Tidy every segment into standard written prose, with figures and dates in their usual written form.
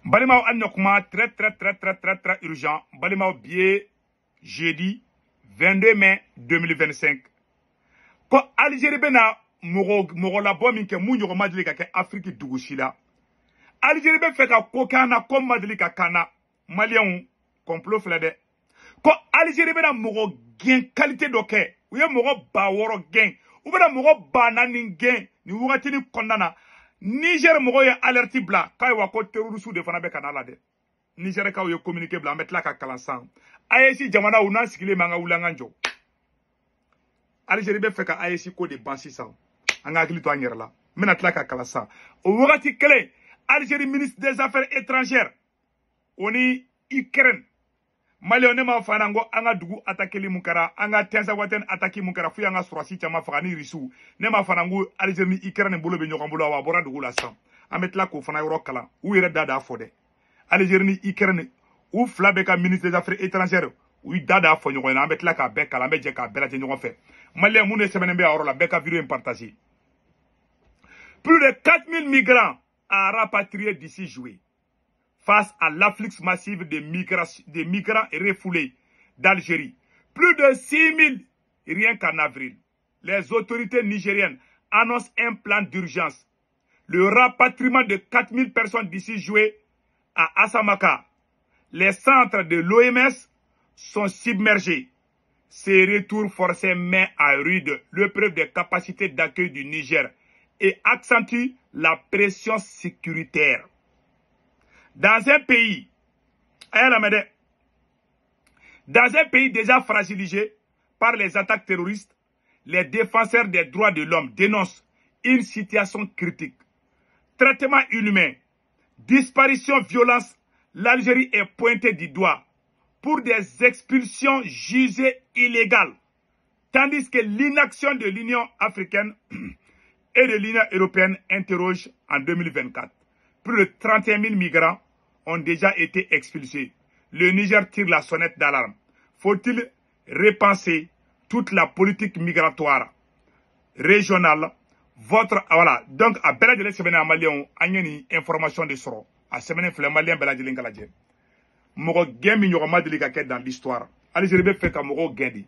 Balimaw, an ɲɔkuma très très très très très très urgent. Balimaw, bi ye jeudi 22 mai 2025. Ko Algérie bɛna mɔgɔ mɔgɔ labɔ min kɛ, mun ɲɔgɔn ma deli ka kɛ Afrique dugu si la. Algérie bɛ fɛ ka ko k'an na, ko ma deli ka k'an na. Maliyɛnw, complot filɛ dɛ. Ko Algérie bɛna mɔgɔ gɛn qualité dɔ kɛ. U ye mɔgɔ 6000 gɛn. U bɛna mɔgɔ 4000 gɛn nin wagatinin kɔnɔna na. Niger mɔgɔw ye alerte bila k'ayiwa ko terroriste de fana bɛ ka na la dɛ. Nigerkaw ye communiqué bila, an bɛ tila ka kalan san. AES jamanaw n'an sigilen bɛ, an ka wuli an ka jɔ. Algérie bɛ fɛ ka AES ko de ban sisan. An ka hakili to an yɛrɛ la. N bɛna tila ka kalan san. O wagati kelen, Algérie ministre des Affaires étrangères o ni Ukraine. Maliyɛnw, ne m'a fɔ an ɲɛna ko an ka dugu attaqueli mun kɛra, an ka Tinzawatène attaque mun kɛra, f'u y'an ka sɔrɔdasi caman faga ni Irisiw. Ne m'a fɔ an ɲɛna ko Algérie ni Ukraine bolo bɛ ɲɔgɔn bolo wa, a bɔra dugu la sisan. An bɛ tila k'o fana yɔrɔ kalan. U yɛrɛ da d'a fɔ dɛ. Algérie ni Ukraine, u fila bɛɛ ka ministre des Affaires étrangères, u da d'a fɔ ɲɔgɔn ɲɛna. An bɛ tila k'a bɛɛ kalan, an bɛ jɛ k'a bɛɛ lajɛ ɲɔgɔn fɛ. Maliyɛn minnu ye sɛbɛnnen bɛ a yɔrɔ la, bɛɛ ka vidéo in partager. Plus de 4000 migrants à rapatrier d'ici juillet. Face à l'afflux massif de migrants refoulés d'Algérie. Plus de 6000 rien qu'en avril. Les autorités nigériennes annoncent un plan d'urgence. Le rapatriement de 4000 personnes d'ici juillet à Assamaka. Les centres de l'OMS sont submergés. Ces retours forcés mettent à rude l'épreuve des capacités d'accueil du Niger et accentuent la pression sécuritaire. Dans un pays, dans un pays déjà fragilisé par les attaques terroristes, les défenseurs des droits de l'homme dénoncent une situation critique. Traitement inhumain, disparition, violence, l'Algérie est pointée du doigt pour des expulsions jugées illégales, tandis que l'inaction de l'Union africaine et de l'Union européenne interroge en 2024. Plus de 31 000 migrants ont déjà été expulsés. Le Niger tire la sonnette d'alarme. Faut-il repenser toute la politique migratoire régionale? Votre, voilà. Donc, a bɛɛ lajɛlen sɛbɛnnen, maliyɛnw, an ye nin information de sɔrɔ. A sɛbɛnnen filɛ, maliyɛn bɛɛ lajɛlen ka lajɛ. Mɔgɔ gɛn min ɲɔgɔn ma deli ka kɛ dans l'histoire. Algérie bɛ fɛ ka mɔgɔw gɛn de.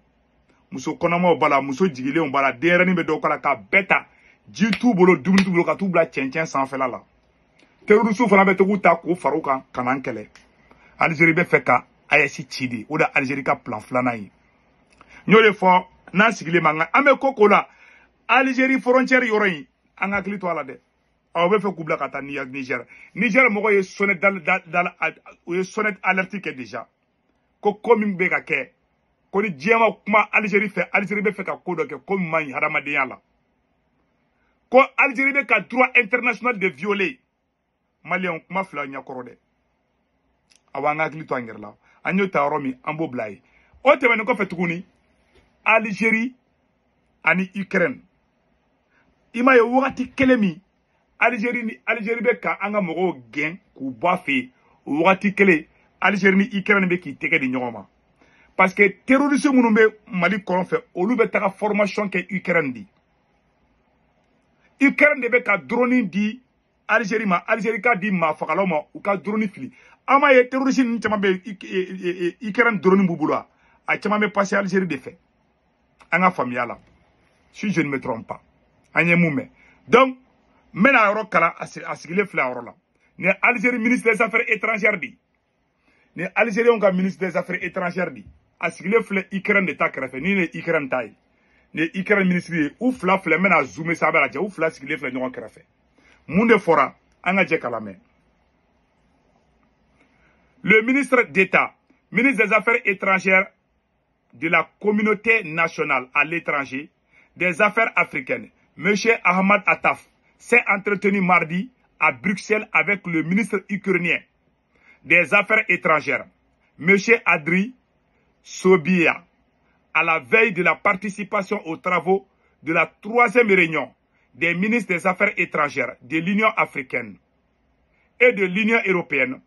Muso kɔnɔmaw b'a la, muso jigilenw b'a la, denyɛrɛnin bɛ dɔw kala k'a bɛɛ ta. Ji t'u bolo, dumuni t'u bolo, ka t'u bila cɛncɛn sanfɛla la. Terroriste fana bɛ to k'u ta k'u fara u kan ka n'an kɛlɛ. Algérie bɛ fɛ ka AES ci de. O de ye Algérie ka plan filanan ye. N y'o de fɔ, n'an sigilen b'an kan, an bɛ ko ko la. Algérie frontière yɔrɔ in, an ka hakili to a la dɛ. Aw bɛ fɛ k'u bila ka taa Niger. Niger mɔgɔw ye sonnette dal, u ye sonnette alerte kɛ déjà. Ko ko min bɛ ka kɛ, ko ni diɲɛ ma kuma Algérie fɛ, Algérie bɛ fɛ ka ko dɔ kɛ, ko min man ɲi hadamadenya la. Ko Algérie bɛ ka droit international de violer. Maliyɛnw, kuma fila ɲɛkɔrɔ dɛ. Awa, an ka hakili to an yɛrɛ la. An y'o ta yɔrɔ min, an b'o bila yen. O tɛmɛnen kɔfɛ tuguni, Algérie ani Ukraine. I m'a ye, wagati kelen min Algérie ni Algérie bɛ ka an ka mɔgɔw gɛn k'u bɔ a fɛ yen, o wagati kelen Algérie ni Ukraine bɛ k'i tɛgɛ di ɲɔgɔn ma. Parce que terroriste minnu bɛ Mali kɔrɔn fɛ, olu bɛ taga formation kɛ Ukraine de. Ukraine de bɛ ka drone di Algérie ma, Algérie ka di maafagalaw ma, u ka drone fili. An m'a ye, terroriste ninnu caman bɛ Ukraine drone b'u bolo, a caman bɛ passer Algérie de fɛ. An ka faamuya la, si je ne me trompe pas, an ye mun mɛn. Donc n bɛna a yɔrɔ kalan, a sigilen filɛ a yɔrɔ la. Nin ye Algérie ministre des Affaires étrangères de ye. Nin ye Algériens ka ministre des Affaires étrangères de ye. A sigilen filɛ Ukraine de ta kɛrɛfɛ. Nin de ye Ukraine ta ye. Nin ye Ukraine ministre ye. U fila filɛ, n bɛna zoomer sa, a bɛ lajɛ. U fila sigilen filɛ ɲɔgɔn kɛrɛfɛ. Mun de fɔra? An ka jɛ k'a lamɛn. Le ministre d'État, ministre des Affaires étrangères, de la communauté nationale à l'étranger, des Affaires africaines, M. Ahmad Attaf, s'est entretenu mardi à Bruxelles avec le ministre ukrainien des Affaires étrangères, M. Andriy Sybiha, à la veille de la participation aux travaux de la troisième réunion des ministres des Affaires étrangères de l'Union africaine et de l'Union européenne,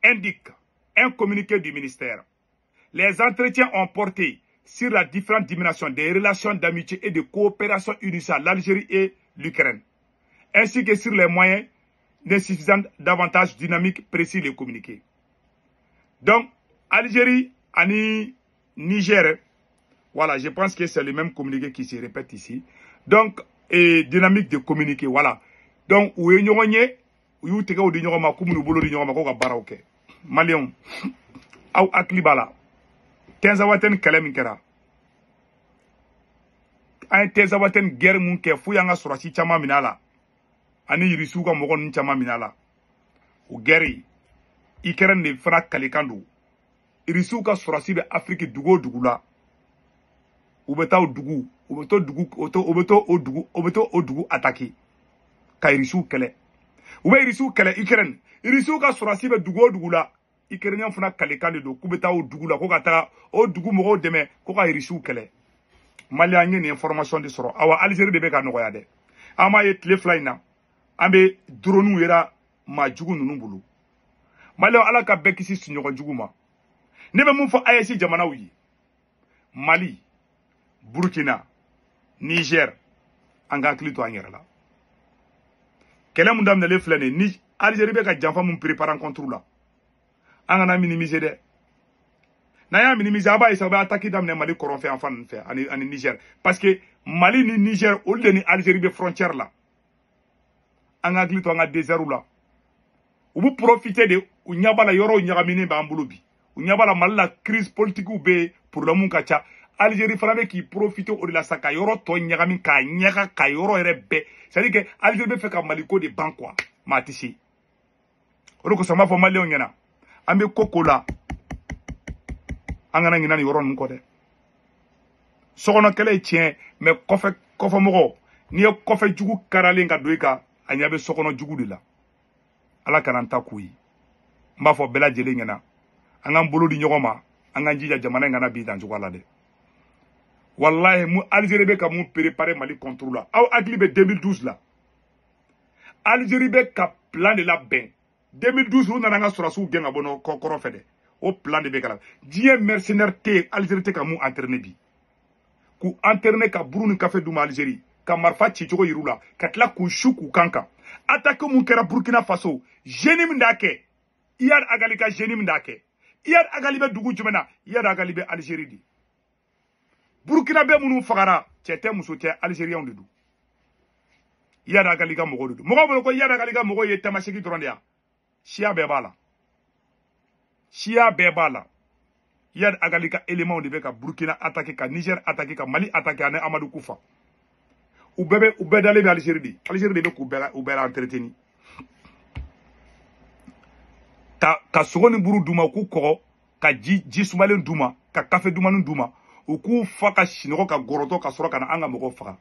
indique un communiqué du ministère. Les entretiens ont porté sur la différentes dimensions des relations d'amitié et de coopération unissant l'Algérie et l'Ukraine, ainsi que sur les moyens nécessitant davantage dynamique, précise le communiqué. Donc, Algérie ani Niger, voilà, je pense que c'est le même communiqué qui se répète ici. Donc, et dynamique de communiqué, voilà. Donc, où est ɲɔgɔn u y'u tɛgɛw di ɲɔgɔn ma k'u minnu bolo di ɲɔgɔn ma ko ka baaraw kɛ. Maliyɛnw, aw hakili b'a la Tinzawatɛni kɛlɛ min kɛra, an ye Tinzawatɛni guerre mun kɛ f'u y'an ka sɔrɔsi caman minɛ a la, ani Irisiw ka mɔgɔ ninnu caman minɛ a la. O guerre Ukraine de fana kalikan don. Irisiw ka sɔrɔsi bɛ Afiriki dugu o dugu la, u bɛ taa o dugu, u bɛ to dugu, u bɛ to o dugu, u bɛ to o dugu attaquer ka Irisiw kɛlɛ. U bɛ Irisiw kɛlɛ Ukraine. Irisiw ka sɔrɔsi bɛ dugu o dugu la, Ukrainien fana kalikan de don k'u bɛ taa o dugu la ko ka taga o dugu mɔgɔw dɛmɛ ko ka Irisiw kɛlɛ. Mali an ye nin information de sɔrɔ. Awa Algérie de bɛ ka nɔgɔya dɛ. An b'a ye tile fila in na, an bɛ drone yera maa jugu ninnu bolo. Mali Ala ka bɛɛ kisi sunɔgɔ jugu ma. Ne bɛ mun fɔ AES jamanaw ye, Mali, Burkina, Niger, an ka hakili to an yɛrɛ la. Kɛlɛ mun daminɛlen filɛ nin ye, ni Algérie bɛ ka janfa mun préparer contre la, an kana minimiser dɛ. N'an y'a minimiser, a b'a ye sa, u bɛ attaque daminɛ Mali kɔrɔn fɛ yan fan ninnu fɛ ani Niger, parce que Mali ni Niger olu de ni Algérie bɛ frontière la. An ka hakili to an ka désert la. U bɛ profiter de, u ɲɛ b'a la yɔrɔw ɲagaminen b'an bolo bi. U ɲɛ b'a la Mali la crise politique bɛ yen, problème ka ca. Algérie fana bɛ k'i profiter o de la sa ka yɔrɔ tɔ ɲagami k'a ɲaga ka yɔrɔ yɛrɛ bɛɛ. C'est à dire que Algérie bɛ fɛ ka Mali ko de ban quoi, maa tɛ se. O de kosɔn n b'a fɔ maliyɛnw ɲɛna, an bɛ ko ko la, an kana ɲinɛ nin yɔrɔ ninnu kɔ dɛ. Sokɔnɔ kɛlɛ ye tiɲɛ, mais kɔfɛ kɔfɛmɔgɔ, n'i ye kɔfɛ jugu karalen ka don i kan, a ɲɛ bɛ sokɔnɔ jugu de la. Ala kana n ta k'u ye. N b'a fɔ bɛɛ lajɛlen ɲɛna, an k'an bolo di ɲɔgɔn ma, an k'an jija jamana in kana bin tan cogoya la dɛ. Wallahi, mu Algérie bɛ ka mun préparer Mali contre la, aw hakili bɛ 2012 la. Algérie bɛ ka plan de labɛn. 2012 u nana an ka sɔrɔsiw gɛn ka bɔ kɔrɔ fɛ dɛ. O plan de bɛ ka la. Diɲɛ mercenaire tɛ yen, Algérie tɛ ka mun entraîner bi. K'u entraîner ka buru ni kafe d'u ma Algérie, ka marifa cicogo yir'u la, ka tila k'u su k'u kan kan. Attaque mun kɛra Burkina Faso, génie min d'a kɛ, Iyad Ag Ghali ka génie min d'a kɛ. Iyad Ag Ghali bɛ dugu jumɛn na? Iyad Ag Ghali bɛ Algérie de. Burkina bɛ minnu fagara, cɛ tɛ muso tɛ, Algériens de don. Iyad Ag Ghali ka mɔgɔw de don. Mɔgɔw bolo ko Iyad Ag Ghali ka mɔgɔw ye tamaseki dɔrɔn de ya. Siya bɛɛ b'a la. Siya bɛɛ b'a la. Iyad Ag Ghali ka éléments de bɛ ka Burkina attaquer, ka Niger attaquer, ka Mali attaquer ani Amadou Koufa. U bɛɛ dalen bɛ Algérie de. Algérie de bɛ k'u bɛɛ entretenir. Ka sogo ni buru d'u ma, k'u kɔgɔ, ka ji sumalen d'u ma, ka kafe dumani d'u ma, u k'u fa ka sinɔgɔ ka gɔrɔtɔ ka sɔrɔ ka na an ka mɔgɔw faga.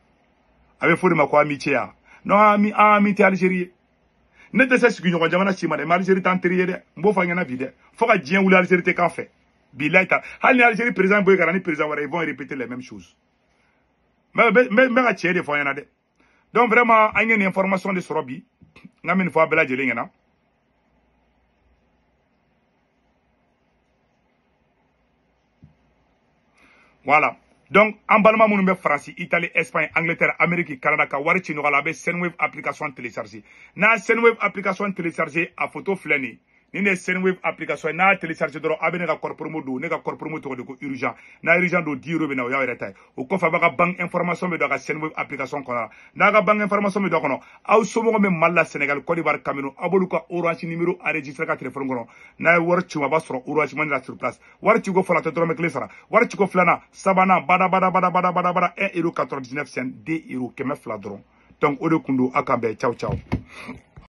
A bɛ fɔ de ma ko amitié ya. Non, ami tɛ Algérie ye. Ne tɛ se sigiɲɔgɔn jamana si ma dɛ, mais Algérie t'an teri ye dɛ. N b'o fɔ a ɲɛna bi dɛ. Fo ka diɲɛ wuli Algérie tɛ k'an fɛ. Bilayi ta. Hali ni Algérie président bɔ yen ka na ni président wɛrɛ, ils vont répéter les mêmes choses. N bɛ ka tiɲɛ de fɔ an ɲɛna dɛ. Donc vraiment, an ye nin information de sɔrɔ bi. N ka min fɔ a bɛɛ lajɛlen ɲɛna. Voilà. Donc, en balima minnu bɛ France, Italie, Espagne, Angleterre, Amérique, Canada ka wari ci ɲɔgɔn la, a bɛ Sendwave application télécharger. N'a Sendwave application télécharger, a photo filɛ nin ye. Ni ne ye Sendwave application ye, n'a y'a télécharger dɔrɔn, a bɛ ne ka code promo don. Ne ka code promo tɔgɔ de ko urgent. N'a urgent don, 10 euros bɛ na, o y'aw yɛrɛ ta ye. O kɔfɛ, a b'a ka banque information bɛ don a ka Sendwave application kɔnɔ la. N'a ka banque information bɛ don a kɔnɔ, aw somɔgɔw bɛ Mali la, Sénégal, Côte d'Ivoire, Cameroun, aw b'olu ka Orange numéro enregistré ka téléphone kɔnɔ. N'a ye wari ci, a b'a sɔrɔ Orange Money la sur place. Wari ci ko fɔlɔ, a tɛ dɔrɔmɛ kelen sara. Wari ci ko filanan, sabanan, bada bada bada bada bada bada, 1,99 euro, 2 euro, 200 dɔrɔn. Donc o de kun don, aw k'an bɛn, ciao ciao.